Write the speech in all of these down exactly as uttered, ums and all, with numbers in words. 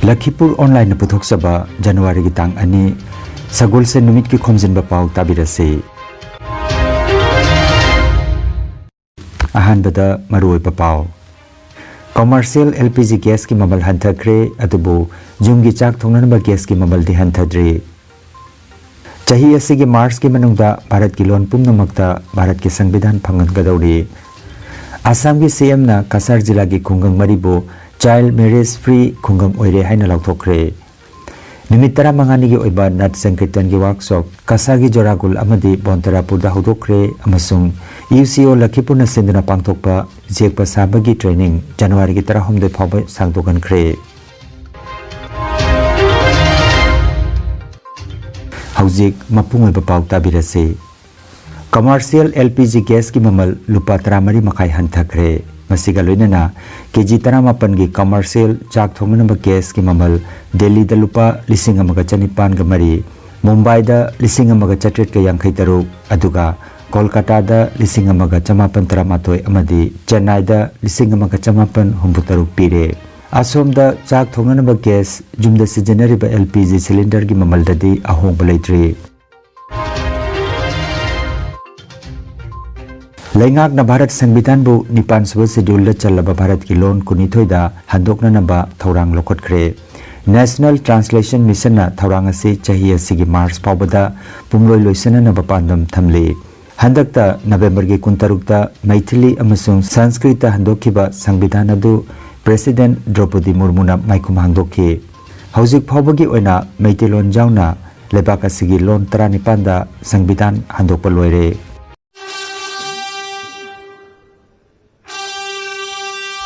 ꯂꯈꯤꯄꯨꯔ ꯑꯣꯟꯂꯥꯏꯟꯅ ꯄꯨꯊꯣꯛꯆꯕ ꯖꯅꯋꯥꯔꯤꯒꯤ ꯇꯥꯡ ꯑꯅꯤ, ꯁꯒꯣꯜꯁꯦꯟ ꯅꯨꯃꯤꯠꯀꯤ ꯈꯣꯝꯖꯤꯟꯕ ꯄꯥꯎ ꯇꯥꯕꯤꯔꯁꯤ꯫ ꯑꯍꯥꯟꯕꯗ ꯃꯔꯨꯑꯣꯏꯕ ꯄꯥꯎ꯫ ꯀꯃꯔꯁꯤꯌꯦꯜ ꯑꯦꯜ ꯄꯤ ꯖꯤ ꯒ꯭ꯌꯥꯁꯀꯤ ꯃꯃꯜ ꯍꯟꯊꯈ꯭ꯔꯦ, ꯑꯗꯨꯕꯨ ꯌꯨꯝꯒꯤ ꯆꯥꯛ ꯊꯣꯡꯅꯅꯕ ꯒ꯭ꯌꯥꯁꯀꯤ ꯃꯃꯜꯗꯤ ꯍꯟꯊꯗ꯭ꯔꯤ꯫ ꯆꯍꯤ ꯑꯁꯤꯒꯤ ꯃꯥꯔꯆꯀꯤ ꯃꯅꯨꯡꯗ ꯚꯥꯔꯠꯀꯤ ꯂꯣꯟ ꯄꯨꯝꯅꯃꯛꯇ ꯚꯥꯔꯠꯀꯤ ꯁꯪꯕꯤꯙꯥꯟ ꯐꯪꯍꯟꯒꯗꯧꯔꯤ꯫ ꯑꯁꯥꯝꯒꯤ ꯁꯤ ꯑꯦꯝꯅ ꯀꯁꯥꯔ ꯖꯤꯂꯥꯒꯤ ꯈꯨꯡꯒꯪ ꯃꯔꯤꯕꯨ ꯆꯥꯏꯜꯗ ꯃꯦꯔꯤꯌꯦꯖ ꯐ꯭ꯔꯤ ꯈꯨꯡꯒꯪ ꯑꯣꯏꯔꯦ ꯍꯥꯏꯅ ꯂꯥꯎꯊꯣꯛꯈ꯭ꯔꯦ꯫ ꯅꯨꯃꯤꯠ ꯇꯔꯥꯃꯉꯥꯅꯤꯒꯤ ꯑꯣꯏꯕ ꯅꯠ ꯁꯪꯀꯤꯔꯇꯟꯒꯤ ꯋꯥꯔꯛꯁꯣꯞ ꯀꯁꯥꯔꯒꯤ ꯖꯣꯔꯥꯒꯨꯜ ꯑꯃꯗꯤ ꯕꯣꯟꯇꯔꯥꯄꯨꯔꯗ ꯍꯧꯗꯣꯛꯈ꯭ꯔꯦ ꯑꯃꯁꯨꯡ ꯌꯨ ꯁꯤ ꯑꯣ ꯂꯈꯤꯄꯨꯔꯅ ꯁꯤꯟꯗꯨꯅ ꯄꯥꯡꯊꯣꯛꯄ ꯌꯦꯛꯄ ꯁꯥꯕꯒꯤ ꯇ꯭ꯔꯦꯅꯤꯡ ꯖꯅꯋꯥꯔꯤꯒꯤ ꯇꯔꯥꯍꯨꯝꯗꯣꯏ ꯐꯥꯎꯕ ꯁꯥꯡꯗꯣꯛꯍꯟꯈ꯭ꯔꯦ꯫ ꯍꯧꯖꯤꯛ ꯃꯄꯨꯡ ꯑꯣꯏꯕ ꯄꯥꯎ ꯇꯥꯕꯤꯔꯁꯤ꯫ ꯀꯃꯔꯁꯤꯌꯦꯜ ꯑꯦꯜ ꯄꯤ ꯖꯤ ꯒ꯭ꯌꯥꯁꯀꯤ ꯃꯃꯜ ꯂꯨꯄꯥ ꯇꯔꯥꯃꯔꯤ ꯃꯈꯥꯏ ꯍꯟꯊꯈ꯭ꯔꯦ꯫ ꯃꯁꯤꯒ ꯂꯣꯏꯅꯅ ꯀꯦ ꯖꯤ ꯇꯔꯥꯃꯥꯄꯟꯒꯤ ꯀꯃꯔꯁꯤꯌꯦꯜ ꯆꯥꯛ ꯊꯣꯡꯅꯅꯕ ꯒ꯭ꯌꯥꯁꯀꯤ ꯃꯃꯜ ꯗꯦꯜꯂꯤꯗ ꯂꯨꯄꯥ ꯂꯤꯁꯤꯡ ꯑꯃꯒ ꯆꯅꯤꯄꯥꯟꯒ ꯃꯔꯤ, ꯃꯨꯝꯕꯥꯏꯗ ꯂꯤꯁꯤꯡ ꯑꯃꯒ ꯆꯥꯇ꯭ꯔꯦꯠꯀ ꯌꯥꯡꯈꯩ ꯇꯔꯨꯛ, ꯑꯗꯨꯒ ꯀꯣꯜꯀꯇꯥꯗ ꯂꯤꯁꯤꯡ ꯑꯃꯒ ꯆꯃꯥꯄꯟ ꯇꯔꯥꯃꯥꯊꯣꯏ ꯑꯃꯗꯤ ꯆꯦꯟꯅꯥꯏꯗ ꯂꯤꯁꯤꯡ ꯑꯃꯒ ꯆꯃꯥꯄꯟ ꯍꯨꯝꯐꯨ ꯇꯔꯨꯛ ꯄꯤꯔꯦ꯫ ꯑꯁꯣꯝꯗ ꯆꯥꯛ ꯊꯣꯡꯅꯅꯕ ꯒ꯭ꯌꯥꯁ, ꯌꯨꯝꯗ ꯁꯤꯖꯤꯟꯅꯔꯤꯕ ꯑꯦꯜ ꯄꯤ ꯖꯤ ꯁꯤꯂꯤꯟꯗꯔꯒꯤ ꯃꯃꯜꯗꯗꯤ ꯑꯍꯣꯡꯕ ꯂꯩꯇ꯭ꯔꯤ꯫ ꯂꯩꯉꯥꯛꯅ ꯚꯥꯔꯠ ꯁꯪꯕꯤꯙꯥꯟꯕꯨ ꯅꯤꯄꯥꯟ ꯁꯨꯕ ꯁꯦꯗ꯭ꯌꯨꯜꯗ ꯆꯜꯂꯕ ꯚꯥꯔꯠꯀꯤ ꯂꯣꯟ ꯀꯨꯟꯅꯤꯊꯣꯏꯗ ꯍꯟꯗꯣꯛꯅꯅꯕ ꯊꯧꯔꯥꯡ ꯂꯧꯈꯠꯈ꯭ꯔꯦ꯫ ꯅꯦꯁꯅꯦꯜ ꯇ꯭ꯔꯥꯟꯁꯂꯦꯁꯟ ꯃꯤꯁꯟꯅ ꯊꯧꯔꯥꯡ ꯑꯁꯤ ꯆꯍꯤ ꯑꯁꯤꯒꯤ ꯃꯥꯔꯆ ꯐꯥꯎꯕꯗ ꯄꯨꯝꯂꯣꯏ ꯂꯣꯏꯁꯤꯟꯅꯅꯕ ꯄꯥꯟꯗꯝ ꯊꯝꯂꯤ꯫ ꯍꯟꯗꯛꯇ ꯅꯕꯦꯝꯕꯔꯒꯤ ꯀꯨꯟꯇꯔꯨꯛꯇ ꯃꯩꯊꯤꯂꯤ ꯑꯃꯁꯨꯡ ꯁꯪꯁꯀ꯭ꯔꯤꯠꯇ ꯍꯟꯗꯣꯛꯈꯤꯕ ꯁꯪꯕꯤꯙꯥꯟ ꯑꯗꯨ ꯄ꯭ꯔꯦꯁꯤꯗꯦꯟꯠ ꯗ꯭ꯔꯧꯄꯗꯤ ꯃꯨꯔꯃꯨꯅ ꯃꯥꯏꯈꯨꯝ ꯍꯥꯡꯗꯣꯛꯈꯤ꯫ ꯍꯧꯖꯤꯛ ꯐꯥꯎꯕꯒꯤ ꯑꯣꯏꯅ ꯃꯩꯇꯩꯂꯣꯟ ꯌꯥꯎꯅ ꯂꯩꯕꯥꯛ ꯑꯁꯤꯒꯤ ꯂꯣꯟ ꯇꯔꯥꯅꯤꯄꯥꯟꯗ ꯁꯪꯕꯤꯙꯥꯟ ꯍꯟꯗꯣꯛꯄ ꯂꯣꯏꯔꯦ꯫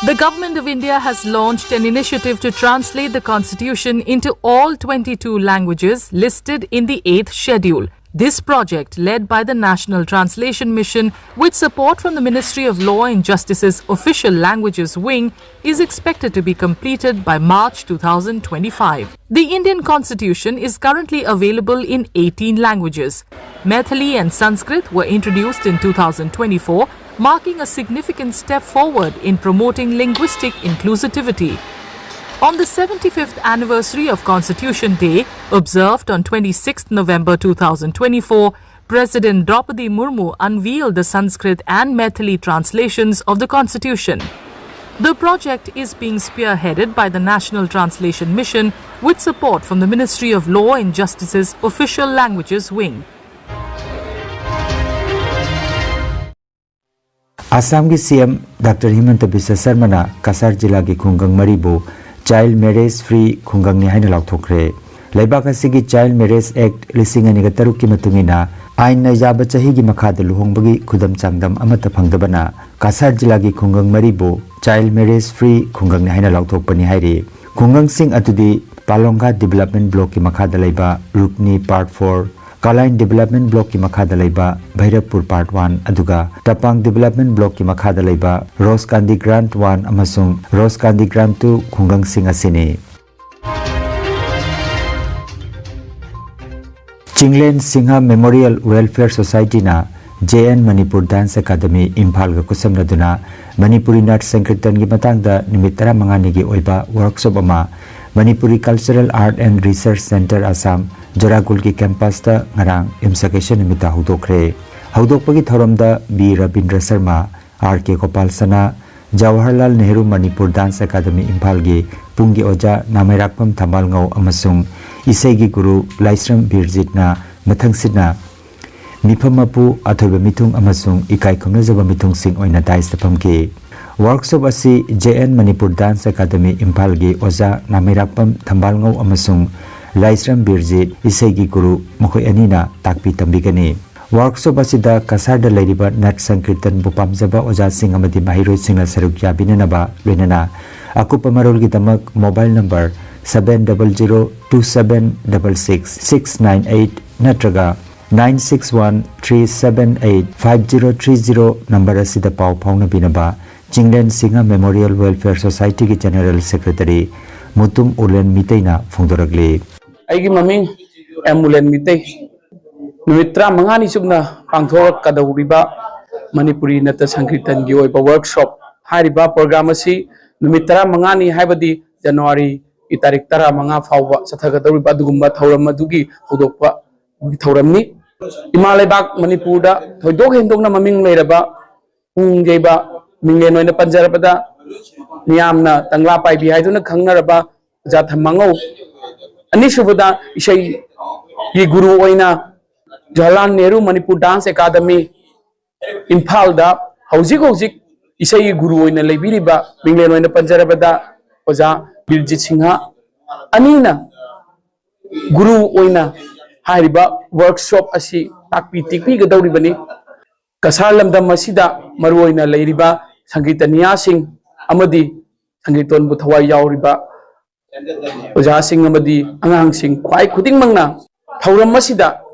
The Government of India has launched an initiative to translate the Constitution into all twenty-two languages listed in the eighth Schedule. This project, led by the National Translation Mission with support from the Ministry of Law and Justice's Official Languages Wing, is expected to be completed by March two thousand twenty-five. The Indian Constitution is currently available in eighteen languages. Maithili and Sanskrit were introduced in two thousand twenty-four, marking a significant step forward in promoting linguistic inclusivity. On the seventy-fifth anniversary of Constitution Day, observed on twenty-sixth November two thousand twenty-four, President Draupadi Murmu unveiled the Sanskrit and Maithili translations of the Constitution. The project is being spearheaded by the National Translation Mission with support from the Ministry of Law and Justice's Official Languages Wing. ꯑꯁꯥꯝꯒꯤ ꯁꯤ M doctor ꯍꯤꯃꯟꯇ Visva ꯁꯔꯃꯅ Cachar ꯖꯤꯂꯥꯒꯤ ꯈꯨꯡꯒꯪ ꯃꯔꯤꯕꯨ child marriage free ꯈꯨꯡꯒꯪꯅꯤ ꯍꯥꯏꯅ ꯂꯥꯎꯊꯣꯛꯈ꯭ꯔꯦ꯫ ꯂꯩꯕꯥꯛ ꯑꯁꯤꯒꯤ child marriage ꯑꯦꯛ ꯂꯤꯁꯤꯡ ꯑꯅꯤꯒ ꯇꯔꯨꯛꯀꯤ ꯃꯇꯨꯡ ꯏꯟꯅ ꯑꯥꯏꯟꯅ ꯌꯥꯕ ꯆꯍꯤꯒꯤ ꯃꯈꯥꯗ ꯂꯨꯍꯣꯡꯕꯒꯤ ꯈꯨꯗꯝ ꯆꯥꯡꯗꯝ ꯑꯃꯠꯇ ꯐꯪꯗꯕꯅ ꯀꯁꯥꯔ ꯖꯤꯂꯥꯒꯤ ꯈꯨꯡꯒꯪ ꯃꯔꯤꯕꯨ ꯆꯥꯏꯜ ꯃꯦꯔꯦꯖ ꯐ꯭ꯔꯤ ꯈꯨꯡꯒꯪꯅꯤ ꯍꯥꯏꯅ ꯂꯥꯎꯊꯣꯛꯄꯅꯤ ꯍꯥꯏꯔꯤ꯫ ꯈꯨꯡꯒꯪꯁꯤꯡ ꯑꯗꯨꯗꯤ ꯄꯥꯂꯣꯡꯒꯥ ꯗꯤꯕꯦꯂꯞꯃꯦꯟ ꯕ꯭ꯂꯣꯛꯀꯤ ꯃꯈꯥꯗ ꯂꯩꯕ ꯔꯨꯛꯅꯤ ꯄꯥꯔꯠ ꯐꯣꯔ, ꯀꯥꯂꯥꯏꯟ ꯗꯤꯕꯦꯂꯞꯃꯦꯟ ꯕ꯭ꯂꯣꯛꯀꯤ ꯃꯈꯥꯗ ꯂꯩꯕ ꯚꯩꯔꯞꯄꯨꯔ ꯄꯥꯔꯠ ꯋꯥꯟ, ꯑꯗꯨꯒ ꯇꯄꯥꯡ ꯗꯤꯕꯦꯂꯞꯃꯦꯟ ꯕ꯭ꯂꯣꯛꯀꯤ ꯃꯈꯥꯗ ꯂꯩꯕ ꯔꯣꯁꯀꯥꯟꯗꯤ ꯒ꯭ꯔꯥꯟꯠ ꯋꯥꯟ ꯑꯃꯁꯨꯡ ꯔꯣꯁꯀꯥꯟꯗꯤ ꯒ꯭ꯔꯥꯟꯠ ꯇꯨ ꯈꯨꯡꯒꯪꯁꯤꯡ ꯑꯁꯤꯅꯤ꯫ ꯆꯤꯡꯂꯦꯟ ꯁꯤꯡꯍ ꯃꯦꯃꯣꯔꯤꯌꯦꯜ ꯋꯦꯜꯐꯤꯌꯔ ꯁꯣꯁꯥꯏꯇꯤꯅ J N Manipur dance academy ꯏꯝꯐꯥꯜꯒ ꯈꯨꯠꯁꯝꯅꯗꯨꯅ ꯃꯅꯤꯄꯨꯔꯤ ꯅꯥꯠ ꯁꯪꯀꯤꯔꯇꯟꯒꯤ ꯃꯇꯥꯡꯗ ꯅꯨꯃꯤꯠ ꯇꯔꯥꯃꯉꯥꯅꯤꯒꯤ ꯑꯣꯏꯕ ꯋꯥꯔꯛꯁꯣꯞ ꯑꯃ Manipuri cultural art and research centre Assam, ꯖꯣꯔꯥꯒꯨꯜꯒꯤ ꯀꯦꯝꯄꯁꯇ ꯉꯔꯥꯡ ꯌꯨꯝꯁꯀꯩꯁ ꯅꯨꯃꯤꯠꯇ ꯍꯧꯗꯣꯛꯈ꯭ꯔꯦ꯫ ꯍꯧꯗꯣꯛꯄꯒꯤ ꯊꯧꯔꯝꯗ B Rabindra Sharma, R K Gopal Sana, Jawaharlal Nehru Manipur dance academy ꯏꯝꯐꯥꯜꯒꯤ ꯄꯨꯡꯒꯤ ꯑꯣꯖꯥ ꯅꯥꯃꯩꯔꯥꯛꯄꯝ ꯊꯝꯕꯥꯜꯉꯧ ꯑꯃꯁꯨꯡ ꯏꯁꯩꯒꯤ ꯒꯨꯔꯨ ꯂꯥꯏꯁ꯭ꯔꯝ ꯕꯤꯔꯖꯤꯠꯅ ꯃꯊꯪꯁꯤꯠꯅ ꯃꯤꯐꯝ ꯃꯄꯨ, ꯑꯊꯣꯏꯕ ꯃꯤꯊꯨꯡ ꯑꯃꯁꯨꯡ ꯏꯀꯥꯏ ꯈꯨꯝꯅꯖꯕ ꯃꯤꯊꯨꯡꯁꯤꯡ ꯑꯣꯏꯅ ꯗꯥꯏꯁꯇ ꯐꯝꯈꯤ꯫ ꯋꯥꯔꯛꯁꯣꯞ ꯑꯁꯤ J N Manipur dance academy ꯏꯝꯐꯥꯜꯒꯤ ꯑꯣꯖꯥ ꯅꯥꯃꯩꯔꯥꯛꯄꯝ ꯊꯝꯕꯥꯜꯉꯧ ꯑꯃꯁꯨꯡ ꯂꯥꯏꯁ꯭ꯔꯝ ꯕꯤꯔꯖꯤꯠ, ꯏꯁꯩꯒꯤ ꯒꯨꯔꯨ, ꯃꯈꯣꯏ ꯑꯅꯤꯅ ꯇꯥꯛꯄꯤ ꯇꯝꯕꯤꯒꯅꯤ꯫ ꯋꯥꯔꯛꯁꯣꯞ ꯑꯁꯤꯗ ꯀꯁꯥꯔꯗ ꯂꯩꯔꯤꯕ ꯅꯠ ꯁꯪꯀꯤꯔꯇꯟꯕꯨ ꯄꯥꯝꯖꯕ ꯑꯣꯖꯥꯁꯤꯡ ꯑꯃꯗꯤ ꯃꯍꯩꯔꯣꯏꯁꯤꯡꯅ ꯁꯔꯨꯛ ꯌꯥꯕꯤꯅꯅꯕ, ꯂꯣꯏꯅꯅ ꯑꯀꯨꯞꯄ ꯃꯔꯣꯜꯒꯤꯗꯃꯛ mobile number seven double zero two seven double six six nine eight ꯅꯠꯇ꯭ꯔꯒ nine six one three seven eight five zero three zero number ꯑꯁꯤꯗ ꯄꯥꯎ ꯐꯥꯎꯅꯕꯤꯅꯕ ꯆꯤꯡꯂꯦꯟ ꯁꯤꯡꯍ ꯃꯦꯃꯣꯔꯤꯌꯦꯜ ꯋꯦꯜꯐꯤꯌꯔ ꯁꯣꯁꯥꯏꯇꯤꯒꯤ ꯖꯦꯅꯔꯦꯜ ꯁꯦꯀ꯭ꯔꯦꯇꯔꯤ ꯃꯨꯇꯨꯝ ꯎꯂꯦꯟ ꯃꯤꯇꯩꯅ ꯐꯣꯡꯗꯣꯔꯛꯂꯤ꯫ ꯑꯩꯒꯤ ꯃꯃꯤꯡ ꯑꯦꯝ ꯎꯂꯦꯟ ꯃꯤꯇꯩ꯫ ꯅꯨꯃꯤꯠ ꯇꯔꯥꯃꯉꯥꯅꯤ ꯆꯨꯞꯅ ꯄꯥꯡꯊꯣꯔꯛꯀꯗꯧꯔꯤꯕ ꯃꯅꯤꯄꯨꯔꯤ ꯅꯠꯇ ꯁꯪꯀꯤꯔꯇꯟꯒꯤ ꯑꯣꯏꯕ ꯋꯥꯔꯛꯁꯣꯞ ꯍꯥꯏꯔꯤꯕ ꯄ꯭ꯔꯣꯒ꯭ꯔꯥꯝ ꯑꯁꯤ ꯅꯨꯃꯤꯠ ꯇꯔꯥꯃꯉꯥꯅꯤ, ꯍꯥꯏꯕꯗꯤ ꯖꯅꯋꯥꯔꯤꯒꯤ ꯇꯥꯔꯤꯛ ꯇꯔꯥꯃꯉꯥ ꯐꯥꯎꯕ ꯆꯠꯊꯒꯗꯧꯔꯤꯕ ꯑꯗꯨꯒꯨꯝꯕ ꯊꯧꯔꯝ ꯑꯗꯨꯒꯤ ꯍꯧꯗꯣꯛꯄ ꯊꯧꯔꯝꯅꯤ꯫ ꯏꯃꯥ ꯂꯩꯕꯥꯛ ꯃꯅꯤꯄꯨꯔꯗ ꯊꯣꯏꯗꯣꯛ ꯍꯦꯟꯗꯣꯛꯅ ꯃꯃꯤꯡ ꯂꯩꯔꯕ ꯄꯨꯡ ꯌꯩꯕ, ꯃꯤꯡꯂꯦꯟ ꯑꯣꯏꯅ ꯄꯟꯖꯔꯕꯗ ꯃꯤꯌꯥꯝꯅ ꯇꯪꯂꯥ ꯄꯥꯏꯕꯤ ꯍꯥꯏꯗꯨꯅ ꯈꯪꯅꯔꯕ ꯑꯣꯖꯥ ꯊꯝꯃꯥꯉꯧ, ꯑꯅꯤꯁꯨꯕꯗ ꯏꯁꯩꯒꯤ ꯒꯨꯔꯨ ꯑꯣꯏꯅ ꯖꯋꯥꯍꯔꯂꯥꯜ ꯅꯦꯍꯔꯨ ꯃꯅꯤꯄꯨꯔ ꯗꯥꯟꯁ ꯑꯦꯀꯥꯗꯃꯤ ꯏꯝꯐꯥꯜꯗ ꯍꯧꯖꯤꯛ ꯍꯧꯖꯤꯛ ꯏꯁꯩꯒꯤ ꯒꯨꯔꯨ ꯑꯣꯏꯅ ꯂꯩꯕꯤꯔꯤꯕ, ꯃꯤꯡꯂꯦꯟ ꯑꯣꯏꯅ ꯄꯟꯖꯔꯕꯗ ꯑꯣꯖꯥ ꯕꯤꯔꯖꯤꯠ ꯁꯤꯡꯍ ꯑꯅꯤꯅ ꯒꯨꯔꯨ ꯑꯣꯏꯅ ꯍꯥꯏꯔꯤꯕ ꯋꯥꯔꯛꯁꯣꯞ ꯑꯁꯤ ꯇꯥꯛꯄꯤ ꯇꯦꯛꯄꯤꯒꯗꯧꯔꯤꯕꯅꯤ꯫ ꯀꯁꯥꯔ ꯂꯝꯗꯝ ꯑꯁꯤꯗ ꯃꯔꯨꯑꯣꯏꯅ ꯂꯩꯔꯤꯕ ꯁꯪꯒꯤꯇꯅꯤꯌꯥꯁꯤꯡ ꯑꯃꯗꯤ ꯁꯪꯒꯤꯇꯣꯟꯕꯨ ꯊꯋꯥꯏ ꯌꯥꯎꯔꯤꯕ ꯑꯣꯖꯥꯁꯤꯡ ꯑꯃꯗꯤ ꯑꯉꯥꯡꯁꯤꯡ ꯈ꯭ꯋꯥꯏ ꯈꯨꯗꯤꯡꯃꯛꯅ ꯊꯧꯔꯝ ꯑꯁꯤꯗ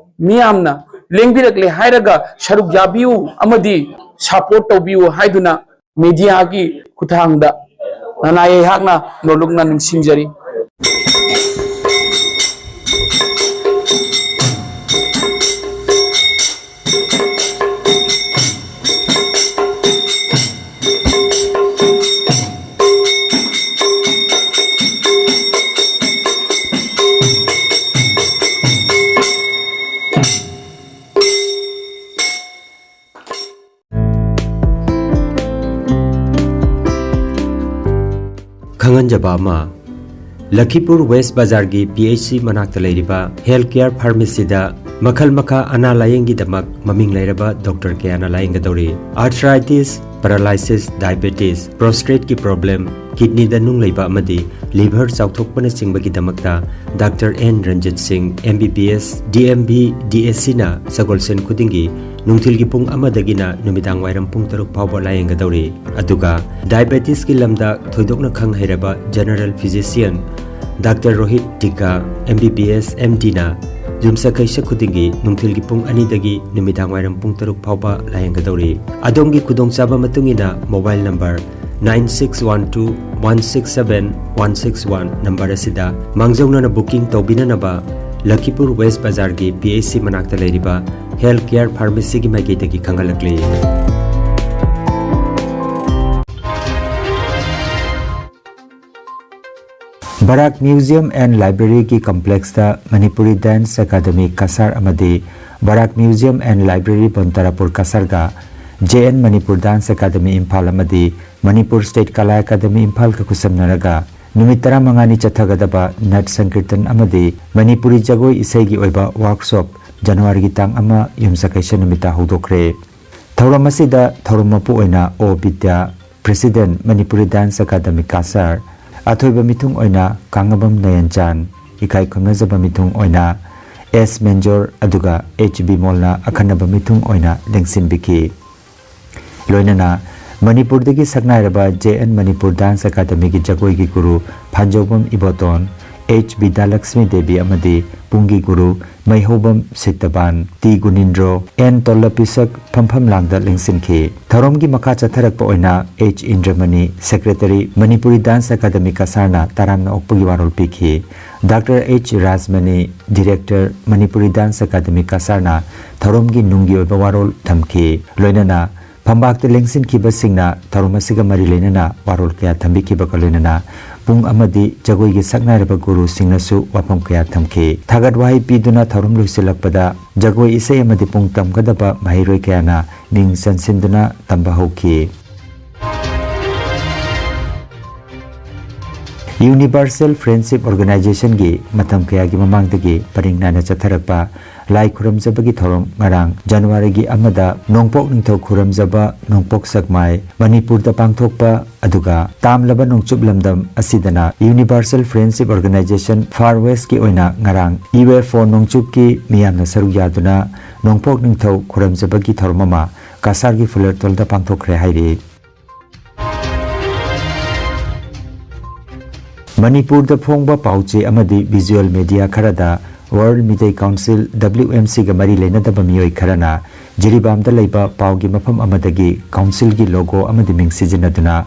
ꯃꯤꯌꯥꯝꯅ ꯂꯦꯡꯕꯤꯔꯛꯂꯦ ꯍꯥꯏꯔꯒ ꯁꯔꯨꯛ ꯌꯥꯕꯤꯌꯨ ꯑꯃꯗꯤ ꯁꯄꯣꯔꯠ ꯇꯧꯕꯤꯌꯨ ꯍꯥꯏꯗꯨꯅ ꯃꯦꯗꯤꯌꯥꯒꯤ ꯈꯨꯠꯊꯥꯡꯗ ꯅꯅꯥꯏ ꯑꯩꯍꯥꯛꯅ ꯅꯣꯂꯨꯛꯅ ꯅꯤꯡꯁꯤꯡꯖꯔꯤ꯫ ꯈꯪꯍꯟꯖꯕ ꯑꯃ, ꯂꯈꯤꯄꯨꯔ ꯋꯦꯁ ꯕꯖꯥꯔꯒꯤ ꯄꯤ ꯑꯩꯆ ꯁꯤ ꯃꯅꯥꯛꯇ ꯂꯩꯔꯤꯕ ꯍꯦꯜꯊ ꯀꯦꯌꯔ ꯐꯥꯔꯃꯥꯁꯤꯗ ꯃꯈꯜ ꯃꯈꯥ ꯑꯅꯥ ꯂꯥꯌꯦꯡꯒꯤꯗꯃꯛ ꯃꯃꯤꯡ ꯂꯩꯔꯕ ꯗꯣꯛꯇꯔ ꯀꯌꯥꯅ ꯂꯥꯌꯦꯡꯒꯗꯧꯔꯤ꯫ ꯑꯥꯔꯊ꯭ꯔꯥꯏꯇꯤꯁ, ꯄꯦꯔꯥꯂꯥꯏꯁꯤꯁ, ꯗꯥꯏꯕꯦꯇꯤꯁ, ꯄ꯭ꯔꯣꯁꯇ꯭ꯔꯦꯠꯀꯤ ꯄ꯭ꯔꯣꯕ꯭ꯂꯦꯝ, ꯀꯤꯗꯅꯤꯗ ꯅꯨꯡ ꯂꯩꯕ ꯑꯃꯗꯤ ꯂꯤꯚꯔ ꯆꯥꯎꯊꯣꯛꯄꯅꯆꯤꯡꯕꯒꯤꯗꯃꯛꯇ doctor N Ranjit Singh, M B B S, D M V, D S ꯁꯤꯅ ꯁꯒꯣꯜꯁꯦꯟ ꯈꯨꯗꯤꯡꯒꯤ ꯅꯨꯡꯊꯤꯜꯒꯤ ꯄꯨꯡ ꯑꯃꯗꯒꯤꯅ ꯅꯨꯃꯤꯗꯥꯡ ꯋꯥꯏꯔꯝ ꯄꯨꯡ ꯇꯔꯨꯛ ꯐꯥꯎꯕ ꯂꯥꯌꯦꯡꯒꯗꯧꯔꯤ꯫ ꯑꯗꯨꯒ ꯗꯥꯏꯕꯦꯇꯤꯁꯀꯤ ꯂꯝꯗ ꯊꯣꯏꯗꯣꯛꯅ ꯈꯪ ꯍꯩꯔꯕ ꯖꯦꯅꯔꯦꯜ ꯐꯤꯖꯤꯁꯤꯌꯟ ꯗꯥꯛꯇꯔ ꯔꯣꯍꯤꯠ ꯇꯤꯀꯥ, ꯑꯦꯝ ꯕꯤ ꯕꯤ ꯑꯦꯁ, ꯑꯦꯝ ꯗꯤꯅ ꯌꯨꯝꯁꯀꯩꯁ ꯈꯨꯗꯤꯡꯒꯤ ꯅꯨꯡꯊꯤꯜꯒꯤ ꯄꯨꯡ ꯑꯅꯤꯗꯒꯤ ꯅꯨꯃꯤꯗꯥꯡ ꯋꯥꯏꯔꯝ ꯄꯨꯡ ꯇꯔꯨꯛ ꯐꯥꯎꯕ ꯂꯥꯌꯦꯡꯒꯗꯧꯔꯤ꯫ ꯑꯗꯣꯝꯒꯤ ꯈꯨꯗꯣꯡꯆꯥꯕ ꯃꯇꯨꯡ ꯏꯟꯅ mobile number nine six one two one six seven one six one number ꯑꯁꯤꯗ ꯃꯥꯡꯖꯧꯅꯅ ꯕꯨꯀꯤꯡ ꯇꯧꯕꯤꯅꯅꯕ ꯂꯈꯤꯄꯨꯔ ꯋꯦꯁ ꯕꯖꯥꯔꯒꯤ ꯄꯤ ꯑꯩꯆ ꯁꯤ ꯃꯅꯥꯛꯇ ꯂꯩꯔꯤꯕ ꯍꯦꯜꯊ ꯀꯦꯌꯔ ꯐꯥꯔꯃꯥꯁꯤꯒꯤ ꯃꯥꯏꯀꯩꯗꯒꯤ ꯈꯪꯍꯜꯂꯛꯂꯤ꯫ ꯕꯔꯥꯛ Museum and Library ꯒꯤ complex ꯇ Manipuri Dance Academy ꯀꯁꯥꯔ ꯑꯃꯗꯤ ꯕꯔꯥꯛ Museum and Library ꯕꯣꯟꯇꯥꯔꯥꯄꯨꯔ ꯀꯁꯥꯔꯒ J N Manipur Dance Academy Imphal ꯑꯃꯗꯤ Manipur State Kala Academy ꯏꯝꯐꯥꯜꯒ ꯈꯨꯠꯁꯝꯅꯔꯒ ꯅꯨꯃꯤꯠ ꯇꯔꯥꯃꯉꯥꯅꯤ ꯆꯠꯊꯒꯗꯕ ꯅꯠ ꯁꯪꯀꯤꯔꯇꯟ ꯑꯃꯗꯤ ꯃꯅꯤꯄꯨꯔꯤ ꯖꯒꯣꯏ ꯏꯁꯩꯒꯤ ꯑꯣꯏꯕ workshop ꯖꯅꯋꯥꯔꯤꯒꯤ ꯇꯥꯡ ꯑꯃ ꯌꯨꯝꯁꯀꯩꯁ ꯅꯨꯃꯤꯠꯇ ꯍꯧꯗꯣꯛꯈ꯭ꯔꯦ꯫ ꯊꯧꯔꯝ ꯑꯁꯤꯗ ꯊꯧꯔꯝ ꯃꯄꯨ ꯑꯣꯏꯅ ꯑꯣ ꯕꯤꯗ꯭ꯌꯥ, President Manipuri Dance Academy Cachar, ꯑꯊꯣꯏꯕ ꯃꯤꯊꯨꯡ ꯑꯣꯏꯅ ꯀꯥꯡꯉꯕꯝ ꯅꯌꯟꯆꯥꯟ, ꯏꯀꯥꯏ ꯈꯨꯝꯅꯖꯕ ꯃꯤꯊꯨꯡ ꯑꯣꯏꯅ ꯑꯦꯁ ꯃꯦꯟꯖꯣꯔ, ꯑꯗꯨꯒ ꯑꯩꯆ ꯕꯤ ꯃꯣꯜꯅ ꯑꯈꯟꯅꯕ ꯃꯤꯊꯨꯡ ꯑꯣꯏꯅ ꯂꯦꯡꯁꯤꯟꯕꯤꯈꯤ꯫ ꯂꯣꯏꯅꯅ ꯃꯅꯤꯄꯨꯔꯗꯒꯤ ꯁꯛꯅꯥꯏꯔꯕ J N Manipur Dance Academy ꯒꯤ ꯖꯒꯣꯏꯒꯤ ꯒꯨꯔꯨ ꯐꯥꯟꯖꯧꯕꯝ ꯏꯕꯣꯇꯣꯟ, ꯑꯩꯆ ꯕꯤꯗ꯭ꯌꯥꯂꯛꯁꯃꯤ ꯗꯦꯕꯤ ꯑꯃꯗꯤ ꯄꯨꯡꯒꯤ ꯒꯨꯔꯨ ꯃꯩꯍꯧꯕꯝ ꯁꯤꯠꯇꯕꯥꯟ, ꯇꯤ ꯒꯨꯅꯤꯟꯗ꯭ꯔꯣ, ꯑꯦꯟ ꯇꯣꯜꯂꯄꯤꯁꯛ ꯐꯝꯐꯝ ꯂꯥꯡꯗ ꯂꯦꯡꯁꯤꯟꯈꯤ꯫ ꯊꯧꯔꯝꯒꯤ ꯃꯈꯥ ꯆꯠꯊꯔꯛꯄ ꯑꯣꯏꯅ H Indramani, Secretary, Manipuri Dance Academy ꯀꯁꯥꯔꯅ ꯇꯔꯥꯝꯅ ꯑꯣꯛꯄꯒꯤ ꯋꯥꯔꯣꯜ ꯄꯤꯈꯤ꯫ Doctor H Rajmani, Director, Manipuri Dance Academy ꯀꯁꯥꯔꯅ ꯊꯧꯔꯝꯒꯤ ꯅꯨꯡꯒꯤ ꯑꯣꯏꯕ ꯋꯥꯔꯣꯜ ꯊꯝꯈꯤ꯫ ꯂꯣꯏꯅꯅ ꯐꯝꯕꯥꯛꯇ ꯂꯦꯡꯁꯤꯟꯈꯤꯕꯁꯤꯡꯅ ꯊꯧꯔꯝ ꯑꯁꯤꯒ ꯃꯔꯤ ꯂꯩꯅꯅ ꯋꯥꯔꯣꯜ ꯀꯌꯥ ꯊꯝꯕꯤꯈꯤꯕꯒ ꯂꯣꯏꯅꯅ ꯄꯨꯡ ꯑꯃꯗꯤ ꯖꯒꯣꯏꯒꯤ ꯁꯛꯅꯥꯏꯔꯕ ꯒꯨꯔꯨꯁꯤꯡꯅꯁꯨ ꯋꯥꯐꯝ ꯀꯌꯥ ꯊꯝꯈꯤ꯫ ꯊꯥꯒꯠ ꯋꯥꯍꯩ ꯄꯤꯗꯨꯅ ꯊꯧꯔꯝ ꯂꯣꯏꯁꯤꯜꯂꯛꯄꯗ ꯖꯒꯣꯏ ꯏꯁꯩ ꯑꯃꯗꯤ ꯄꯨꯡ ꯇꯝꯒꯗꯕ ꯃꯍꯩꯔꯣꯏ ꯀꯌꯥꯅ ꯃꯤꯡ ꯆꯟꯁꯤꯟꯗꯨꯅ ꯇꯝꯕ ꯍꯧꯈꯤ꯫ Universal Friendship Organization ꯒꯤ ꯃꯇꯝ ꯀꯌꯥꯒꯤ ꯃꯃꯥꯡꯗꯒꯤ ꯄꯔꯤꯡ ꯅꯥꯏꯅ ꯆꯠꯊꯔꯛꯄ ꯂꯥꯏ ꯈꯨꯔꯨꯝꯖꯕꯒꯤ ꯊꯧꯔꯝ ꯉꯔꯥꯡ ꯖꯅꯋꯥꯔꯤꯒꯤ ꯑꯃꯗ ꯅꯣꯡꯄꯣꯛ ꯅꯤꯡꯊꯧ ꯈꯨꯔꯨꯝꯖꯕ ꯅꯣꯡꯄꯣꯛ ꯁꯛꯃꯥꯏ ꯃꯅꯤꯄꯨꯔꯗ ꯄꯥꯡꯊꯣꯛꯄ, ꯑꯗꯨꯒ ꯇꯥꯝꯂꯕ ꯅꯣꯡꯆꯨꯞ ꯂꯝꯗꯝ ꯑꯁꯤꯗꯅ Universal Friendship Organization Far West ꯀꯤ ꯑꯣꯏꯅ ꯉꯔꯥꯡ U F O ꯅꯣꯡꯆꯨꯞꯀꯤ ꯃꯤꯌꯥꯝꯅ ꯁꯔꯨꯛ ꯌꯥꯗꯨꯅ ꯅꯣꯡꯄꯣꯛ ꯅꯤꯡꯊꯧ ꯈꯨꯔꯨꯝꯖꯕꯒꯤ ꯊꯧꯔꯝ ꯑꯃ ꯀꯁꯥꯔꯒꯤ ꯐꯨꯂꯔꯇꯣꯜꯗ ꯄꯥꯡꯊꯣꯛꯈ꯭ꯔꯦ ꯍꯥꯏꯔꯤ꯫ ꯃꯅꯤꯄꯨꯔꯗ ꯐꯣꯡꯕ ꯄꯥꯎ ꯆꯦ ꯑꯃꯗꯤ visual media ꯈꯔꯗ World Meitei Council, W M C ꯒ ꯃꯔꯤ ꯂꯩꯅꯗꯕ ꯃꯤꯑꯣꯏ ꯈꯔꯅ ꯖꯤꯔꯤꯕꯥꯝꯗ ꯂꯩꯕ ꯄꯥꯎꯒꯤ ꯃꯐꯝ ꯑꯃꯗꯒꯤ council ꯒꯤ logo ꯑꯃꯗꯤ ꯃꯤꯡ ꯁꯤꯖꯤꯟꯅꯗꯨꯅ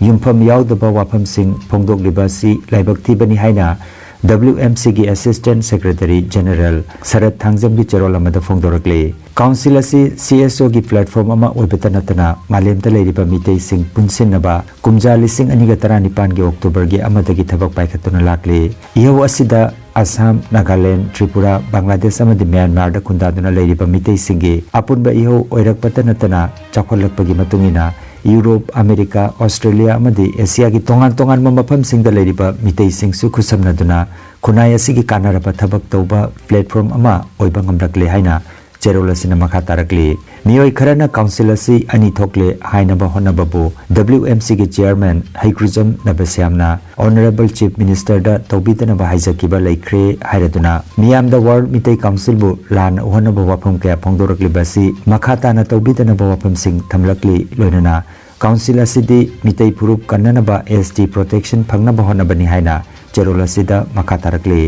ꯌꯨꯝꯐꯝ ꯌꯥꯎꯗꯕ ꯋꯥꯐꯝꯁꯤꯡ ꯐꯣꯡꯗꯣꯛꯂꯤꯕ ꯑꯁꯤ ꯂꯥꯏꯕꯛ ꯊꯤꯕꯅꯤ ꯍꯥꯏꯅ W M C ꯒꯤ Assistant Secretary General ꯁꯔꯠ ꯊꯥꯡꯖꯝꯒꯤ ꯆꯦꯔꯣꯜ ꯑꯃꯗ ꯐꯣꯡꯗꯣꯔꯛꯂꯤ꯫ Council ꯑꯁꯤ C S O ꯒꯤ platform ꯑꯃ ꯑꯣꯏꯕꯇ ꯅꯠꯇꯅ ꯃꯥꯂꯦꯝꯗ ꯂꯩꯔꯤꯕ ꯃꯤꯇꯩꯁꯤꯡ ꯄꯨꯟꯁꯤꯟꯅꯕ ꯀꯨꯝꯖꯥ ꯂꯤꯁꯤꯡ ꯑꯅꯤꯒ ꯇꯔꯥꯅꯤꯄꯥꯟꯒꯤ October ꯒꯤ ꯑꯃꯗꯒꯤ ꯊꯕꯛ ꯄꯥꯏꯈꯠꯇꯨꯅ ꯂꯥꯛꯂꯤ꯫ ꯏꯍꯧ ꯑꯁꯤꯗ ꯑꯁꯥꯝ, ꯅꯥꯒꯥꯂꯦꯟ, ꯇ꯭ꯔꯤꯄꯨꯔꯥ, ꯕꯪꯒ꯭ꯂꯥꯗꯦꯁ ꯑꯃꯗꯤ ꯃ꯭ꯌꯥꯟꯃꯥꯔꯗ ꯈꯨꯟꯗꯥꯗꯨꯅ ꯂꯩꯔꯤꯕ ꯃꯤꯇꯩꯁꯤꯡꯒꯤ ꯑꯄꯨꯟꯕ ꯏꯍꯧ ꯑꯣꯏꯔꯛꯄꯇ ꯅꯠꯇꯅ ꯆꯥꯎꯈꯠꯂꯛꯄꯒꯤ ꯃꯇꯨꯡ ꯏꯟꯅ ꯌꯨꯔꯣꯞ, ꯑꯃꯦꯔꯤꯀꯥ, ꯑꯣꯁꯇ꯭ꯔꯦꯂꯤꯌꯥ ꯑꯃꯗꯤ ꯑꯦꯁꯤꯌꯥꯒꯤ ꯇꯣꯉꯥꯟ ꯇꯣꯉꯥꯟꯕ ꯃꯐꯝꯁꯤꯡꯗ ꯂꯩꯔꯤꯕ ꯃꯤꯇꯩꯁꯤꯡꯁꯨ ꯈꯨꯠꯁꯝꯅꯗꯨꯅ ꯈꯨꯟꯅꯥꯏ ꯑꯁꯤꯒꯤ ꯀꯥꯟꯅꯔꯕ ꯊꯕꯛ ꯇꯧꯕ platform ꯑꯃ ꯑꯣꯏꯕ ꯉꯝꯂꯛꯂꯦ ꯍꯥꯏꯅ ꯆꯦꯔꯣꯜ ꯑꯁꯤꯅ ꯃꯈꯥ ꯇꯥꯔꯛꯂꯤ꯫ ꯃꯤꯑꯣꯏ ꯈꯔꯅ council ꯑꯁꯤ ꯑꯅꯤ ꯊꯣꯛꯂꯦ ꯍꯥꯏꯅꯕ ꯍꯣꯠꯅꯕꯕꯨ W M C ꯒꯤ chairman ꯍꯩꯀ꯭ꯔꯨꯖꯝ ꯅꯕꯁ꯭ꯌꯥꯝꯅ Honourable Chief Minister ꯗ ꯇꯧꯕꯤꯗꯅꯕ ꯍꯥꯏꯖꯈꯤꯕ ꯂꯩꯈ꯭ꯔꯦ ꯍꯥꯏꯔꯗꯨꯅ ꯃꯤꯌꯥꯝꯗ World ꯃꯤꯇꯩ Council ꯕꯨ ꯂꯥꯟꯅ ꯎꯍꯟꯅꯕ ꯋꯥꯐꯝ ꯀꯌꯥ ꯐꯣꯡꯗꯣꯔꯛꯂꯤꯕ ꯑꯁꯤ ꯃꯈꯥ ꯇꯥꯅ ꯇꯧꯕꯤꯗꯅꯕ ꯋꯥꯐꯝꯁꯤꯡ ꯊꯝꯂꯛꯂꯤ꯫ ꯂꯣꯏꯅꯅ council ꯑꯁꯤꯗꯤ ꯃꯤꯇꯩ ꯐꯨꯔꯨꯞ ꯀꯟꯅꯅꯕ S T protection ꯐꯪꯅꯕ ꯍꯣꯠꯅꯕꯅꯤ ꯍꯥꯏꯅ ꯆꯦꯔꯣꯜ ꯑꯁꯤꯗ ꯃꯈꯥ ꯇꯥꯔꯛꯂꯤ꯫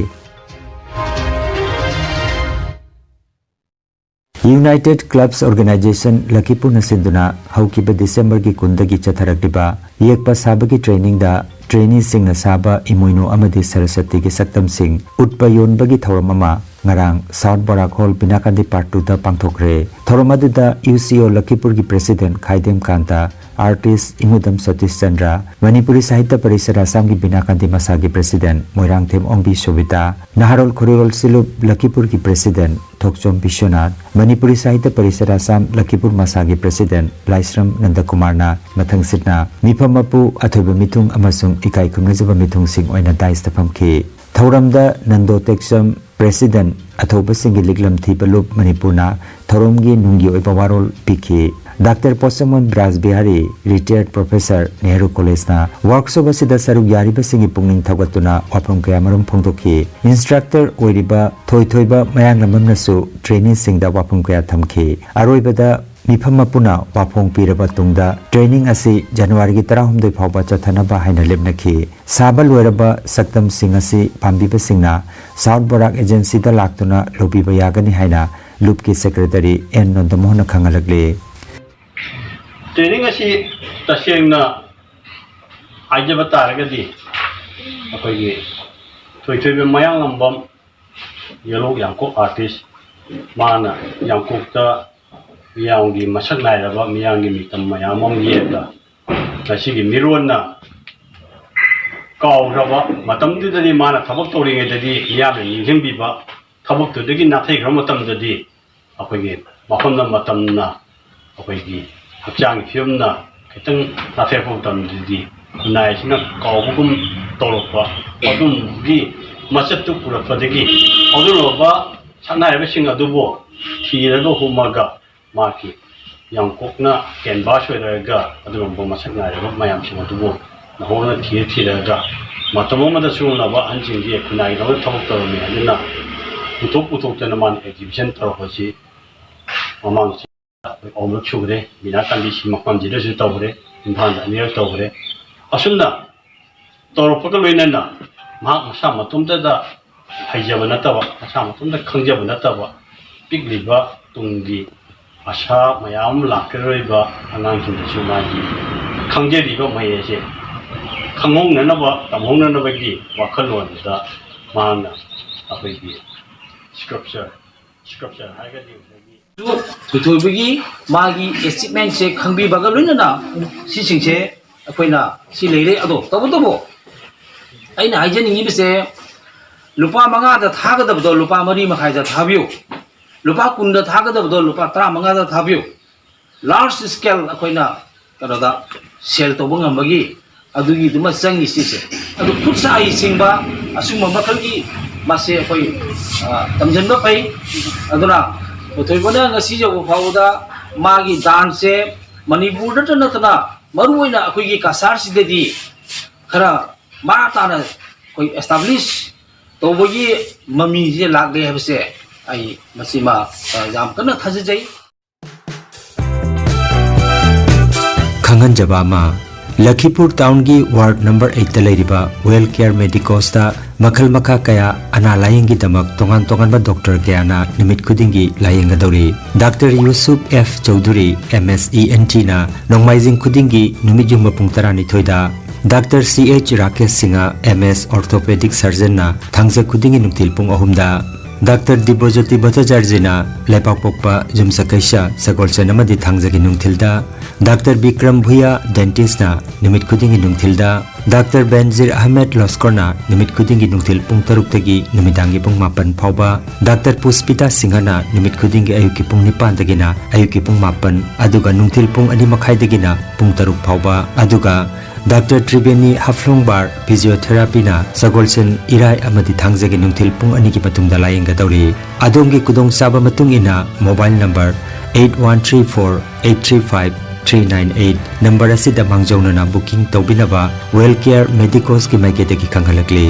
United Clubs Organisation ꯂꯈꯤꯄꯨꯔꯅ ꯁꯤꯟꯗꯨꯅ ꯍꯧꯈꯤꯕ December ꯒꯤ ꯀꯨꯟꯗꯒꯤ ꯆꯠꯊꯔꯛꯂꯤꯕ ꯌꯦꯛꯄ ꯁꯥꯕꯒꯤ training ꯗ trainee ꯁꯤꯡꯅ ꯁꯥꯕ ꯏꯃꯣꯏꯅꯨ ꯑꯃꯗꯤ ꯁꯔꯁꯇꯤꯒꯤ ꯁꯛꯇꯝꯁꯤꯡ ꯎꯠꯄ ꯌꯣꯟꯕꯒꯤ ꯊꯧꯔꯝ ꯑꯃ ꯉꯔꯥꯡ South ꯕꯣꯔꯥꯛ Hall, ꯕꯤꯅꯥꯀꯥꯟꯗꯤ Part two ꯗ ꯄꯥꯡꯊꯣꯛꯈ꯭ꯔꯦ꯫ ꯊꯧꯔꯝ ꯑꯗꯨꯗ U C O ꯂꯈꯤꯄꯨꯔꯒꯤ President ꯈꯥꯏꯗꯦꯝ ꯀꯥꯟꯇ, artist ꯏꯉꯨꯗꯝ ꯁꯇꯤꯁ ꯆꯟꯗ꯭ꯔ, ꯃꯅꯤꯄꯨꯔꯤ ꯁꯥꯍꯤꯇ꯭ꯌ ꯄꯔꯤꯁꯗ ꯑꯁꯥꯝꯒꯤ ꯕꯤꯅꯥꯀꯥꯟꯗꯤ ꯃꯁꯥꯒꯤ President ꯃꯣꯏꯔꯥꯡꯊꯦꯝ ꯑꯣꯡꯕꯤ ꯁꯣꯕꯤꯇꯥ, ꯅꯍꯥꯔꯣꯜ ꯈꯨꯔꯤꯔꯣꯜ ꯁꯤꯂꯨꯞ ꯂꯈꯤꯄꯨꯔꯒꯤ President ꯊꯣꯛꯆꯣꯝ ꯕꯤꯁ꯭ꯋꯅꯥꯊ, ꯃꯅꯤꯄꯨꯔꯤ ꯁꯥꯍꯤꯇ꯭ꯌ ꯄꯔꯤꯁꯗ ꯑꯁꯥꯝ ꯂꯈꯤꯄꯨꯔ ꯃꯁꯥꯒꯤ President ꯂꯥꯏꯁ꯭ꯔꯝ ꯅꯟꯗꯀꯨꯃꯥꯔꯅ ꯃꯊꯪꯁꯤꯠꯅ ꯃꯤꯐꯝ ꯃꯄꯨ, ꯑꯊꯣꯏꯕ ꯃꯤꯊꯨꯡ ꯑꯃꯁꯨꯡ ꯏꯀꯥꯏ ꯈꯨꯝꯅꯖꯕ ꯃꯤꯊꯨꯡꯁꯤꯡ ꯑꯣꯏꯅ dais ꯇ ꯐꯝꯈꯤ꯫ ꯊꯧꯔꯝꯗ ꯅꯟꯗꯣ ꯇꯦꯛꯆꯝ, President ꯑꯊꯧꯕꯁꯤꯡꯒꯤ ꯂꯤꯛꯂꯝ ꯊꯤꯕ ꯂꯨꯞ ꯃꯅꯤꯄꯨꯔꯅ ꯊꯧꯔꯝꯒꯤ ꯅꯨꯡꯒꯤ ꯑꯣꯏꯕ ꯋꯥꯔꯣꯜ ꯄꯤꯈꯤ꯫ Doctor Potsangbam Braj Bihari, retired professor, Nehru ꯀꯣꯂꯦꯖꯅ workshop ꯑꯁꯤꯗ ꯁꯔꯨꯛ ꯌꯥꯔꯤꯕꯁꯤꯡꯒꯤ ꯄꯨꯛꯅꯤꯡ ꯊꯧꯒꯠꯇꯨꯅ ꯋꯥꯐꯝ ꯀꯌꯥ ꯃꯔꯨꯝ ꯐꯣꯡꯗꯣꯛꯈꯤ꯫ Instructor ꯑꯣꯏꯔꯤꯕ ꯊꯣꯏꯊꯣꯏꯕ ꯃꯌꯥꯡꯂꯝꯕꯝꯅꯁꯨ trainee ꯁꯤꯡꯗ ꯋꯥꯐꯝ ꯀꯌꯥ ꯊꯝꯈꯤ꯫ ꯑꯔꯣꯏꯕꯗ ꯃꯤꯐꯝ ꯃꯄꯨꯅ ꯋꯥꯐꯣꯡ ꯄꯤꯔꯕ ꯇꯨꯡꯗ training ꯑꯁꯤ January ꯒꯤ ꯇꯔꯥꯍꯨꯝꯗꯣꯏ ꯐꯥꯎꯕ ꯆꯠꯊꯅꯕ ꯍꯥꯏꯅ ꯂꯦꯞꯅꯈꯤ꯫ ꯁꯥꯕ ꯂꯣꯏꯔꯕ ꯁꯛꯇꯝꯁꯤꯡ ꯑꯁꯤ ꯄꯥꯝꯕꯤꯕꯁꯤꯡꯅ South ꯕꯣꯔꯥꯛ Agency ꯗ ꯂꯥꯛꯇꯨꯅ ꯂꯧꯕꯤꯕ ꯌꯥꯒꯅꯤ ꯍꯥꯏꯅ ꯂꯨꯞꯀꯤ Secretary ꯑꯦꯟ ꯅꯟꯗꯃꯣꯍꯟꯅ ꯈꯪꯍꯜꯂꯛꯂꯤ꯫ Training ꯑꯁꯤ ꯇꯁꯦꯡꯅ ꯍꯥꯏꯖꯕ ꯇꯥꯔꯒꯗꯤ ꯑꯩꯈꯣꯏꯒꯤ ꯊꯣꯏꯊꯣꯏꯕ ꯃꯌꯥꯡꯂꯝꯕꯝ, ꯌꯦꯂꯣꯛ ꯌꯥꯡꯀꯣꯛ ꯑꯥꯔꯇꯤꯁ, ꯃꯥꯅ ꯌꯥꯡꯀꯣꯛꯇ ꯃꯤꯌꯥꯝꯒꯤ ꯃꯁꯛ ꯅꯥꯏꯔꯕ ꯃꯤꯌꯥꯝꯒꯤ ꯃꯤꯇꯝ ꯃꯌꯥꯝ ꯑꯃ ꯌꯦꯛꯂꯒ ꯉꯁꯤꯒꯤ ꯃꯤꯔꯣꯟꯅ ꯀꯥꯎꯈ꯭ꯔꯕ ꯃꯇꯝꯗꯨꯗꯗꯤ, ꯃꯥꯅ ꯊꯕꯛ ꯇꯧꯔꯤꯉꯩꯗꯗꯤ ꯃꯤꯌꯥꯝꯅ ꯅꯤꯡꯁꯤꯡꯕꯤꯕ, ꯊꯕꯛꯇꯨꯗꯒꯤ ꯅꯥꯊꯩꯈ꯭ꯔꯕ ꯃꯇꯝꯗꯗꯤ ꯑꯩꯈꯣꯏꯒꯤ ꯃꯐꯝꯅ ꯃꯇꯝꯅ ꯑꯩꯈꯣꯏꯒꯤ ꯍꯛꯆꯥꯡꯒꯤ ꯐꯤꯕꯝꯅ ꯈꯤꯇꯪ ꯅꯥꯊꯩꯔꯛꯄ ꯃꯇꯝꯗꯗꯤ ꯈꯨꯟꯅꯥꯏꯁꯤꯅ ꯀꯥꯎꯕꯒꯨꯝ ꯇꯧꯔꯛꯄ, ꯑꯗꯨꯝꯕꯒꯤ ꯃꯆꯠꯇꯨ ꯎꯔꯛꯄꯗꯒꯤ ꯍꯧꯒꯠꯂꯛꯂꯕ ꯁꯛꯅꯥꯏꯔꯕꯁꯤꯡ ꯑꯗꯨꯕꯨ ꯊꯤꯔꯒ ꯍꯨꯝꯃꯒ ꯃꯍꯥꯛꯀꯤ ꯌꯥꯡꯀꯣꯛꯅ ꯀꯦꯟꯚꯥꯁ ꯑꯣꯏꯔꯒ ꯑꯗꯨꯒꯨꯝꯕ ꯃꯁꯛ ꯅꯥꯏꯔꯕ ꯃꯌꯥꯝꯁꯤꯡ ꯑꯗꯨꯕꯨ ꯅꯧꯍꯧꯅ ꯊꯤꯔ ꯊꯤꯔꯒ ꯃꯇꯝ ꯑꯃꯗ ꯁꯤꯒꯨꯝꯂꯕ ꯑꯍꯟꯁꯤꯡꯒꯤ ꯈꯨꯟꯅꯥꯏꯒꯤꯗꯃꯛꯇ ꯊꯕꯛ ꯇꯧꯔꯝꯃꯤ ꯍꯥꯏꯗꯨꯅ ꯄꯨꯊꯣꯛ ꯄꯨꯊꯣꯛꯇꯅ ꯃꯥꯅ ꯑꯦꯛꯖꯤꯕꯤꯁꯟ ꯇꯧꯔꯛꯄꯁꯤ ꯃꯃꯥꯡ ꯆꯍꯤ ꯑꯍꯨꯝꯂꯛ ꯁꯨꯈ꯭ꯔꯦ꯫ ꯕꯤꯅꯥ ꯀꯥꯟꯗꯤ ꯁꯤ ꯃꯐꯝꯁꯤꯗꯁꯨ ꯇꯧꯈ꯭ꯔꯦ, ꯏꯝꯐꯥꯜꯗ ꯑꯅꯤꯔꯛ ꯇꯧꯈ꯭ꯔꯦ꯫ ꯑꯁꯨꯝꯅ ꯇꯧꯔꯛꯄꯒ ꯂꯣꯏꯅꯅ ꯃꯍꯥꯛ ꯃꯁꯥ ꯃꯇꯣꯝꯇꯗ ꯍꯩꯖꯕ ꯅꯠꯇꯕ, ꯃꯁꯥ ꯃꯇꯣꯝꯇ ꯈꯪꯖꯕ ꯅꯠꯇꯕ, ꯄꯤꯛꯂꯤꯕ ꯇꯨꯡꯒꯤ ꯑꯁꯥ ꯃꯌꯥꯝ ꯑꯃ ꯂꯥꯛꯀꯗꯧꯔꯤꯕ ꯑꯉꯥꯡꯁꯤꯡꯗꯁꯨ ꯃꯥꯒꯤ ꯈꯪꯖꯔꯤꯕ ꯃꯍꯩ ꯑꯁꯦ ꯈꯪꯍꯧꯅꯅꯕ, ꯇꯝꯍꯧꯅꯅꯕꯒꯤ ꯋꯥꯈꯜꯂꯣꯟꯗ ꯃꯍꯥꯛꯅ ꯑꯩꯈꯣꯏꯒꯤ ꯁ꯭ꯀꯜꯞꯆꯔ, ꯁ꯭ꯀꯜꯞꯆꯔ ꯍꯥꯏꯔꯒꯗꯤ ꯉꯁꯥꯏꯒꯤ ꯊꯣꯏꯊꯣꯏꯕꯒꯤ ꯃꯥꯒꯤ ꯑꯦꯆꯤꯞꯃꯦꯟꯁꯦ ꯈꯪꯕꯤꯕꯒ ꯂꯣꯏꯅꯅ ꯁꯤꯁꯤꯡꯁꯦ ꯑꯩꯈꯣꯏꯅ ꯁꯤ ꯂꯩꯔꯦ꯫ ꯑꯗꯣ ꯇꯧꯕꯇꯕꯨ ꯑꯩꯅ ꯍꯥꯏꯖꯅꯤꯡꯉꯤꯕꯁꯦ, ꯂꯨꯄꯥ ꯃꯉꯥꯗ ꯊꯥꯒꯗꯕꯗꯣ ꯂꯨꯄꯥ ꯃꯔꯤ ꯃꯈꯥꯏꯗ ꯊꯥꯕꯤꯌꯨ, ꯂꯨꯄꯥ ꯀꯨꯟꯗ ꯊꯥꯒꯗꯕꯗꯣ ꯂꯨꯄꯥ ꯇꯔꯥꯃꯉꯥꯗ ꯊꯥꯕꯤꯌꯨ꯫ ꯂꯥꯔꯖ ꯁ꯭ꯀꯦꯜ ꯑꯩꯈꯣꯏꯅ ꯀꯩꯅꯣꯗ ꯁꯦꯜ ꯇꯧꯕ ꯉꯝꯕꯒꯤ ꯑꯗꯨꯒꯤꯗꯨꯃ ꯆꯪꯉꯤ ꯁꯤꯁꯦ꯫ ꯑꯗꯨ ꯈꯨꯠ ꯁꯥ ꯍꯩꯁꯤꯡꯕ ꯑꯁꯤꯒꯨꯝꯕ ꯃꯈꯜꯒꯤ ꯃꯥꯁꯦ ꯑꯩꯈꯣꯏ, ꯑ, ꯇꯝꯁꯤꯟꯕ ꯐꯩ꯫ ꯑꯗꯨꯅ ꯊꯣꯏꯊꯣꯏꯕꯅ ꯉꯁꯤ ꯌꯧꯕ ꯐꯥꯎꯕꯗ ꯃꯥꯒꯤ ꯗꯥꯟꯁꯁꯦ ꯃꯅꯤꯄꯨꯔꯗꯇ ꯅꯠꯇꯅ ꯃꯔꯨꯑꯣꯏꯅ ꯑꯩꯈꯣꯏꯒꯤ ꯀꯁꯥꯔꯁꯤꯗꯗꯤ ꯈꯔ ꯃꯔꯥ ꯇꯥꯅ ꯑꯩꯈꯣꯏ ꯑꯦꯁꯇꯥꯕ꯭ꯂꯤꯁ ꯇꯧꯕꯒꯤ ꯃꯃꯤꯁꯦ ꯂꯥꯛꯂꯦ ꯍꯥꯏꯕꯁꯦ ꯑꯩ ꯃꯁꯤꯃ, ꯑ, ꯌꯥꯝ ꯀꯟꯅ ꯊꯥꯖꯖꯩ꯫ ꯈꯪꯍꯟꯖꯕ ꯑꯃ, ꯂꯈꯤꯄꯨꯔ ꯇꯥꯎꯟꯒꯤ ꯋꯥꯔꯗ ꯅꯝꯕꯔ ꯑꯩꯠꯇ ꯂꯩꯔꯤꯕ ꯋꯦꯜ ꯀꯦꯌꯔ ꯃꯦꯗꯤꯀꯣꯁꯇ ꯃꯈꯜ ꯃꯈꯥ ꯀꯌꯥ ꯑꯅꯥ ꯂꯥꯌꯦꯡꯒꯤꯗꯃꯛ ꯇꯣꯉꯥꯟ ꯇꯣꯉꯥꯟꯕ ꯗꯣꯛꯇꯔ ꯀꯌꯥꯅ ꯅꯨꯃꯤꯠ ꯈꯨꯗꯤꯡꯒꯤ ꯂꯥꯌꯦꯡꯒꯗꯧꯔꯤ꯫ Doctor Yusuf F Chaudhary, M S E N ꯇꯤꯅ ꯅꯣꯡꯃꯥꯏꯖꯤꯡ ꯈꯨꯗꯤꯡꯒꯤ ꯅꯨꯃꯤꯠ ꯌꯨꯡꯕ ꯄꯨꯡ ꯇꯔꯥꯅꯤꯊꯣꯏꯗ, doctor C H Rakesh Singh, M S, orthopaedic ꯁꯔꯖꯟꯅ ꯊꯥꯡꯖ ꯈꯨꯗꯤꯡꯒꯤ ꯅꯨꯡꯊꯤꯜ ꯄꯨꯡ ꯑꯍꯨꯝꯗ, ꯗꯥꯛꯇꯔ ꯗꯤꯕꯣꯖꯣꯇꯤ ꯚꯠꯇꯥꯆꯥꯔꯖꯤꯅ ꯂꯩꯄꯥꯛꯄꯣꯛꯄ ꯌꯨꯝꯁꯀꯩꯁ ꯁꯒꯣꯜꯁꯦꯟ ꯑꯃꯗꯤ ꯊꯥꯡꯖꯒꯤ ꯅꯨꯡꯊꯤꯜꯗ, ꯗꯥꯛꯇꯔ ꯕꯤꯀ꯭ꯔꯝ ꯚꯨꯌꯥ, ꯗꯦꯟꯇꯤꯁꯅ ꯅꯨꯃꯤꯠ ꯈꯨꯗꯤꯡꯒꯤ ꯅꯨꯡꯊꯤꯜꯗ, ꯗꯥꯛꯇꯔ ꯕꯦꯟꯖꯤꯔ ꯑꯍꯃꯦꯗ ꯂꯣꯁꯀꯣꯔꯅ ꯅꯨꯃꯤꯠ ꯈꯨꯗꯤꯡꯒꯤ ꯅꯨꯡꯊꯤꯜ ꯄꯨꯡ ꯇꯔꯨꯛꯇꯒꯤ ꯅꯨꯃꯤꯗꯥꯡꯒꯤ ꯄꯨꯡ ꯃꯥꯄꯟ ꯐꯥꯎꯕ, ꯗꯥꯛꯇꯔ ꯄꯨꯁꯄꯤꯇꯥ ꯁꯤꯡꯍꯅ ꯅꯨꯃꯤꯠ ꯈꯨꯗꯤꯡꯒꯤ ꯑꯌꯨꯛꯀꯤ ꯄꯨꯡ ꯅꯤꯄꯥꯟꯗꯒꯤꯅ ꯑꯌꯨꯛꯀꯤ ꯄꯨꯡ ꯃꯥꯄꯟ, ꯑꯗꯨꯒ ꯅꯨꯡꯊꯤꯜ ꯄꯨꯡ ꯑꯅꯤ ꯃꯈꯥꯏꯗꯒꯤꯅ ꯄꯨꯡ ꯇꯔꯨꯛ ꯐꯥꯎꯕ, ꯑꯗꯨꯒ ꯗꯥꯛꯇꯔ ꯇ꯭ꯔꯤꯕꯦꯅꯤ ꯍꯐ꯭ꯂꯣꯡꯕꯥꯔ ꯐꯤꯖꯤꯌꯣꯊꯦꯔꯥꯄꯤꯅ ꯁꯒꯣꯜꯁꯦꯟ, ꯏꯔꯥꯏ ꯑꯃꯗꯤ ꯊꯥꯡꯖꯒꯤ ꯅꯨꯡꯊꯤꯜ ꯄꯨꯡ ꯑꯅꯤꯒꯤ ꯃꯇꯨꯡꯗ ꯂꯥꯌꯦꯡꯒꯗꯧꯔꯤ꯫ ꯑꯗꯣꯝꯒꯤ ꯈꯨꯗꯣꯡꯆꯥꯕ ꯃꯇꯨꯡ ꯏꯟꯅ mobile number eight one three four eight three five three nine eight number ꯑꯁꯤꯗ ꯃꯥꯡꯖꯧꯅꯅ ꯕꯨꯀꯤꯡ ꯇꯧꯕꯤꯅꯕ ꯋꯦꯜ ꯀꯤꯌꯔ ꯃꯦꯗꯤꯀꯣꯁꯀꯤ ꯃꯥꯏꯀꯩꯗꯒꯤ ꯈꯪꯍꯜꯂꯛꯂꯤ꯫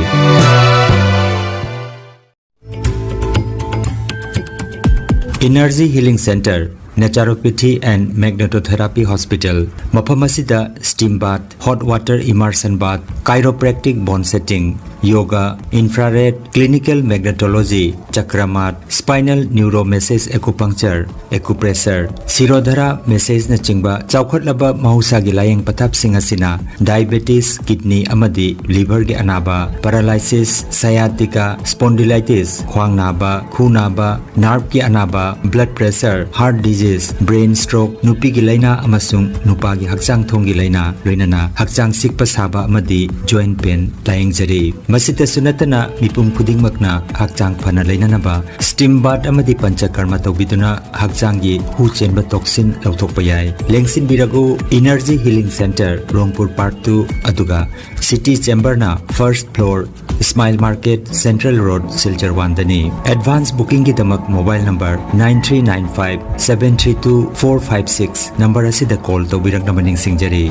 Energy Healing Center, Naturopathy and Magnetotherapy Hospital, ꯃꯐꯝ ꯑꯁꯤꯗ steam bath, hot water immersion bath, chiropractic bone setting, yoga, infrared, clinical magnetology, chakra mat, spinal neuromassage, acupuncture, acupressure, Shirodhara massage ꯅꯆꯤꯡꯕ ꯆꯥꯎꯈꯠꯂꯕ ꯃꯍꯧꯁꯥꯒꯤ ꯂꯥꯌꯦꯡ ꯄꯊꯥꯞꯁꯤꯡ ꯑꯁꯤꯅ diabetes, kidney ꯑꯃꯗꯤ liver ꯒꯤ ꯑꯅꯥꯕ, paralysis, sciatica, spondylitis, ꯈ꯭ꯋꯥꯡ ꯅꯥꯕ, ꯈꯨ ꯅꯥꯕ, nerve ꯀꯤ ꯑꯅꯥꯕ, blood pressure, heart disease, brain stroke, ꯅꯨꯄꯤꯒꯤ ꯂꯥꯏꯅꯥ ꯑꯃꯁꯨꯡ ꯅꯨꯄꯥꯒꯤ ꯍꯛꯆꯥꯡ ꯊꯣꯡꯒꯤ ꯂꯥꯏꯅꯥ, ꯂꯣꯏꯅꯅ ꯍꯛꯆꯥꯡ ꯁꯤꯛꯄ ꯁꯥꯕ ꯑꯃꯗꯤ joint pain ꯂꯥꯌꯦꯡꯖꯔꯤ꯫ ꯃꯁꯤꯗꯁꯨ ꯅꯠꯇꯅ ꯃꯤꯄꯨꯝ ꯈꯨꯗꯤꯡꯃꯛꯅ ꯍꯛꯆꯥꯡ ꯐꯅ ꯂꯩꯅꯅꯕ steam bath ꯑꯃꯗꯤ ꯄꯟꯆꯀꯔꯃ ꯇꯧꯕꯤꯗꯨꯅ ꯍꯛꯆꯥꯡꯒꯤ ꯍꯨ ꯆꯦꯟꯕ toxin ꯂꯧꯊꯣꯛꯄ ꯌꯥꯏ꯫ ꯂꯦꯡꯁꯤꯟꯕꯤꯔꯒꯨ, Energy Healing Center, ꯔꯣꯡꯄꯨꯔ Park two, ꯑꯗꯨꯒ City Chamber ꯅ first floor, Smile Market, Central Road, Silchar one ꯗꯅꯤ꯫ Advance booking ꯒꯤꯗꯃꯛ mobile number nine three nine five seven three two four five six number ꯑꯁꯤꯗ call ꯇꯧꯕꯤꯔꯛꯅꯕ ꯅꯤꯡꯁꯤꯡꯖꯔꯤ꯫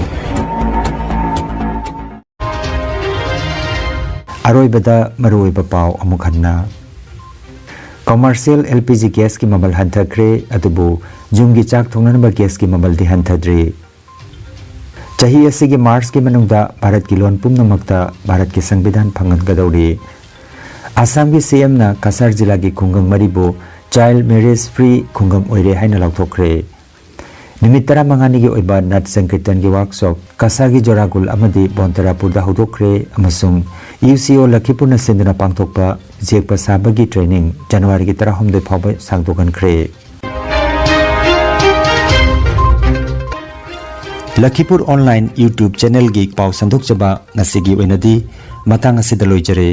ꯑꯔꯣꯏꯕꯗ ꯃꯔꯨꯑꯣꯏꯕ ꯄꯥꯎ ꯑꯃꯨꯛ ꯍꯟꯅ꯫ Commercial L P G gas ꯀꯤ ꯃꯃꯜ ꯍꯟꯊꯈ꯭ꯔꯦ, ꯑꯗꯨꯕꯨ ꯌꯨꯝꯒꯤ ꯆꯥꯛ ꯊꯣꯡꯅꯅꯕ gas ꯀꯤ ꯃꯃꯜꯗꯤ ꯍꯟꯊꯗ꯭ꯔꯤ꯫ ꯆꯍꯤ ꯑꯁꯤꯒꯤ March ꯀꯤ ꯃꯅꯨꯡꯗ ꯚꯥꯔꯠꯀꯤ ꯂꯣꯟ ꯄꯨꯝꯅꯃꯛꯇ ꯚꯥꯔꯠꯀꯤ ꯁꯪꯕꯤꯙꯥꯟ ꯐꯪꯍꯟꯒꯗꯧꯔꯤ꯫ ꯑꯁꯥꯝꯒꯤ C M ꯅ ꯀꯁꯥꯔ ꯖꯤꯂꯥꯒꯤ ꯈꯨꯡꯒꯪ ꯃꯔꯤꯕꯨ child marriage free ꯈꯨꯡꯒꯪ ꯑꯣꯏꯔꯦ ꯍꯥꯏꯅ ꯂꯥꯎꯊꯣꯛꯈ꯭ꯔꯦ꯫ ꯅꯨꯃꯤꯠ ꯇꯔꯥꯃꯉꯥꯅꯤꯒꯤ ꯑꯣꯏꯕ ꯅꯠ ꯁꯪꯀꯤꯔꯇꯟꯒꯤ ꯋꯥꯔꯛꯁꯣꯞ ꯀꯁꯥꯒꯤ ꯖꯣꯔꯥꯒꯨꯜ ꯑꯃꯗꯤ ꯕꯣꯟꯇꯔꯥꯄꯨꯔꯗ ꯍꯧꯗꯣꯛꯈ꯭ꯔꯦ ꯑꯃꯁꯨꯡ ꯌꯨ ꯁꯤ ꯑꯣ ꯂꯈꯤꯄꯨꯔꯅ ꯁꯤꯟꯗꯨꯅ ꯄꯥꯡꯊꯣꯛꯄ ꯌꯦꯛꯄ ꯁꯥꯕꯒꯤ ꯇ꯭ꯔꯦꯅꯤꯡ ꯖꯅꯋꯥꯔꯤꯒꯤ ꯇꯔꯥꯍꯨꯝꯗꯣꯏ ꯐꯥꯎꯕ ꯁꯥꯡꯗꯣꯛꯍꯟꯈ꯭ꯔꯦ꯫ ꯂꯈꯤꯄꯨꯔ ꯑꯣꯟꯂꯥꯏꯟ YouTube ꯆꯦꯅꯦꯜꯒꯤ ꯄꯥꯎ ꯁꯟꯗꯣꯛꯆꯕ ꯉꯁꯤꯒꯤ ꯑꯣꯏꯅꯗꯤ ꯃꯇꯥꯡ ꯑꯁꯤꯗ ꯂꯣꯏꯖꯔꯦ꯫